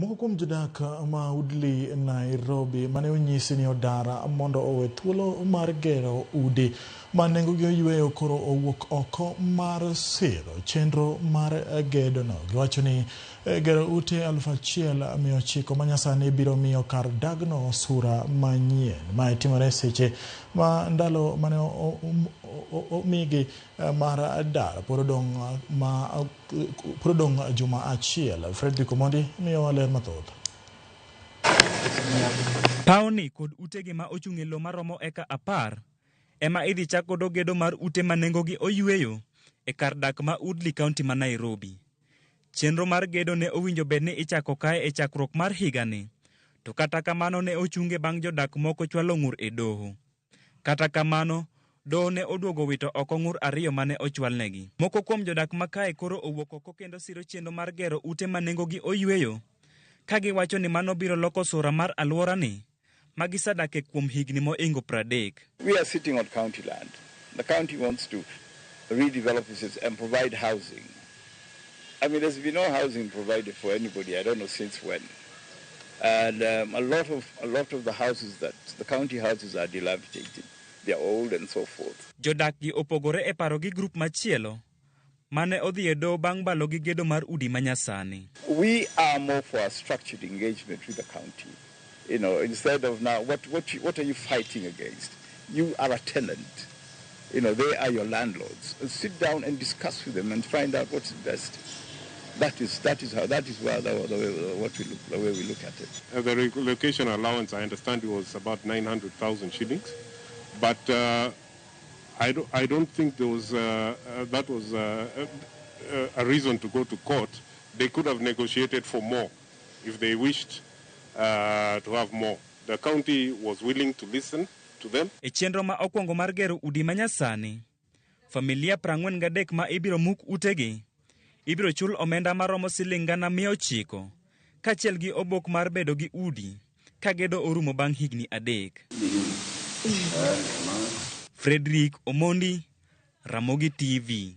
Moko kuom jodak ma Woodley, Nairobi mane onyisi ni odar mondo owe thuolo mar gero udi ma nengogi oyweyo koro owuok oko mar siro chenro mar gedono. Giwacho ni gero ute 1900 manyasani biro miyo kar dagno sura manyien. Mae timore seche ma ndalo mane omigi mar dar pod odong' ma pod odong' juma achiel. Fredrick Omondi miyowa ler mathoth. Pawni kod utegi ma ochung' e lowo maromo eka 10 ema idhi chak godo gedo mar ute ma nengogi oyweyo e kar dak ma Woodley, kaunti ma Nairobi. Chenro mar gedo ne owinjo bed ni ichako kae e chakruok mar higani, to kata kamano ne ochunge bang' jodak moko chwalo ng'ur e doho. Kata kamano, doho ne oduogo wito oko ng'ur ariyo mane ochwalnegi. Moko kuom jodak ma kae koro owuok oko kendo siro chenro mar gero ute ma nengogi oyweyo, ka giwacho ni mano biro loko sura mar alworani ma gisedake kuom higni moingo 30. We are sitting on county land. The county wants to redevelop this and provide housing. I mean, there's been no housing provided for anybody. I don't know since when. And a lot of the houses that the county houses are dilapidated. They're old and so forth. Jodak gi opogore e paro gi grup machielo mane odhi e doho bang' balo gi gedo mar udi manyasani. We are more for a structured engagement with the county. Instead of now, what are you fighting against? You are a tenant. They are your landlords. And sit down and discuss with them and find out what's best. That is how that is where the way, what we look, the way we look at it. The relocation allowance, I understand, was about 900,000 shillings, but I don't think there was, that was a reason to go to court. They could have negotiated for more if they wished to have more. The county was willing to listen to them. E chenro ma okwongo mar gero udi manyasani, familia 43 ma ibiro muk utegi ibiro chul omenda maromo siling 900,000 kaachiel gi obok mar bedo gi udi ka gedo orumo bang' higni 3. Frederick Omondi, Ramogi TV.